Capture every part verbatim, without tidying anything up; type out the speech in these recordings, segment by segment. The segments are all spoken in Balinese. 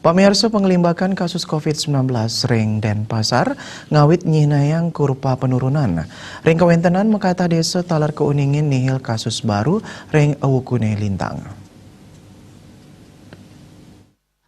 Pamirsa, panglimbakan kasus covid sembilan belas ring Denpasar ngawit nyihnayang kurpa penurunan. Ring kawentenan makatah desa taler kauningin nihil kasus baru ring awukune lintang.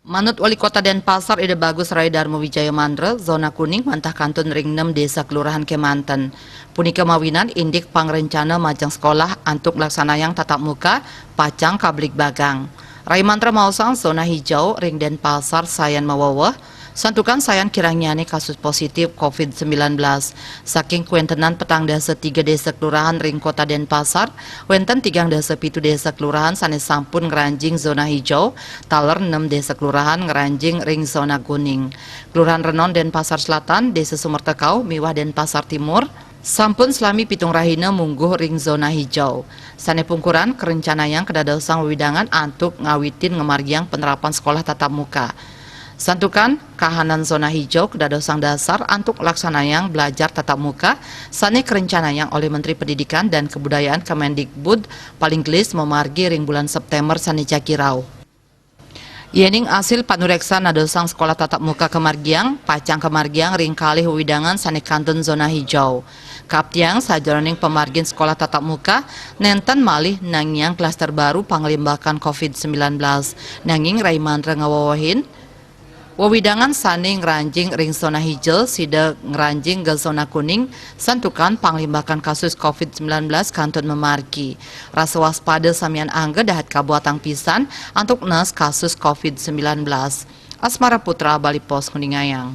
Manut Wali Kota Denpasar, Ida Bagus Rai Darma Wijaya Mandra, zona kuning wantah kantun ring nem desa kelurahan kemanten. Punika mawinan indik pangrencana majeng sekolah antuk nglaksanayang tatap muka pacang kabligbagang. Rai Mandra maosang zona hijau ring Denpasar sayan maweweh, santukan sayan kirangnyane kasus positif covid sembilan belas. Saking kawentenan petang dasa tiga desa kelurahan ring Kota Denpasar, wenten tigang dasa pitu desa kelurahan sane sampun ngranjing zona hijau, taler nem desa kelurahan ngranjing ring zona kuning. Kelurahan Renon Denpasar Selatan, Desa Sumertekau, miwah Denpasar Timur, sampun salami pitung rahina mungguh ring zona hijau. Sane pungkuran karencanayang kadadosang wewidangan antuk ngawitin ngamargiang penerapan sekolah tatap muka. Santukan kahanan zona hijau kadadosang dasar antuk laksanayang belajar tatap muka sane karencanayang olih Menteri Pendidikan dan Kebudayaan Kemendikbud, paling gelis mamargi ring bulan September sane jagi rauh. Yening asil panureksan nadosang sekolah tatap muka kamargiang, pacang kamargiang ring kalih wewidangan sane kantun zona hijau. Kaaptiang sajeroning pamargin sekolah tatap muka, nenten malih nangiang klaster baru panglimbakan covid sembilan belas. Nanging Rai Mandra ngawewehin, wewidangan sane ngranjing ring zona hijau, sida ngranjing ka zona kuning, santukan panglimbakan kasus covid sembilan belas kantun mamargi. Rasa waspada samian angga dahat kabuatang pisan antuk nes kasus covid sembilan belas. Asmara Putra, Bali Post, nguningayang.